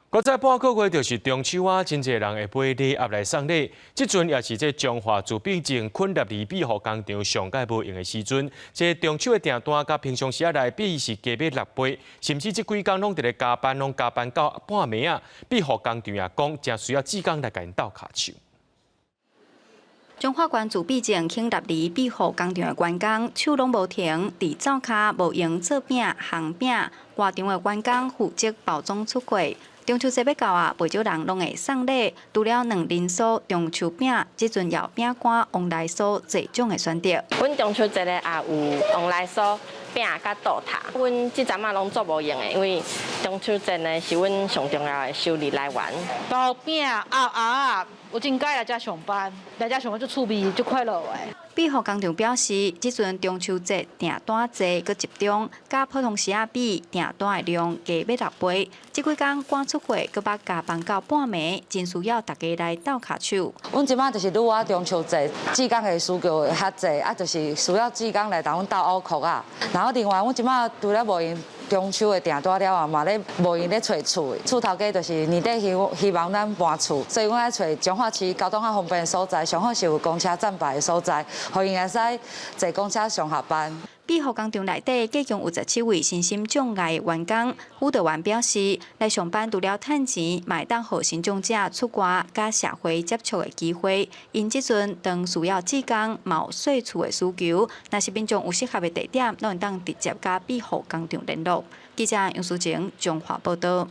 閣再半個月就是中秋啊，真濟人會買禮盒來送禮。這陣也是這彰化自閉症困立兒庇護工場上蓋無閒的時陣。這中秋的訂單佮平常時仔來比是加欲六倍，甚至這幾工攏佇咧加班，攏加班到半暝仔。庇護工場也講，誠需要志工來共𪜶鬥跤手。彰化縣自閉症肯立兒庇護工場的員工手攏無停，佇灶跤無閒做餅、烘餅，外場的員工負責包裝出貨。中秋節欲到啊，袂少人攏會送禮。除了卵仁酥、中秋餅，這陣也有餅乾、旺來酥濟種的選擇。阮中秋節咧也有旺來酥餅佮倒塔。阮這陣仔攏做無閒的，因為中秋節呢是阮上重要的收入來源。包餅、鴨鴨，我真佮意來遮上班，來遮上班足趣味，足快樂的。庇護工場表示，這陣中秋節訂單濟，閣集中，佮普通時仔比，訂單的量加欲六倍。這幾工趕出貨，閣捌加班到半暝，真需要大家來鬥跤手。阮這擺就是拄仔中秋節，志工的需求會較濟，啊，就是需要志工來同阮鬥拗殼仔。然後另外，阮這擺除了無閒中秋的訂單了啊，嘛咧無閒咧揣厝，厝頭家就是年底希希望咱搬厝，所以阮愛揣彰化市交通較方便的所在，上好是有公車站牌的所在，予𪜶會使坐公車上下班。庇護工場內底計共有17位身心障礙的員工，輔導員表示，來上班除了趁錢，嘛會當予身障者出外佮社會接觸的機會。𪜶這陣當需要志工，嘛有稅厝的需求，若是民眾有適合的地點，攏會當直接佮庇護工場聯絡。記者楊淑晴彰化報道。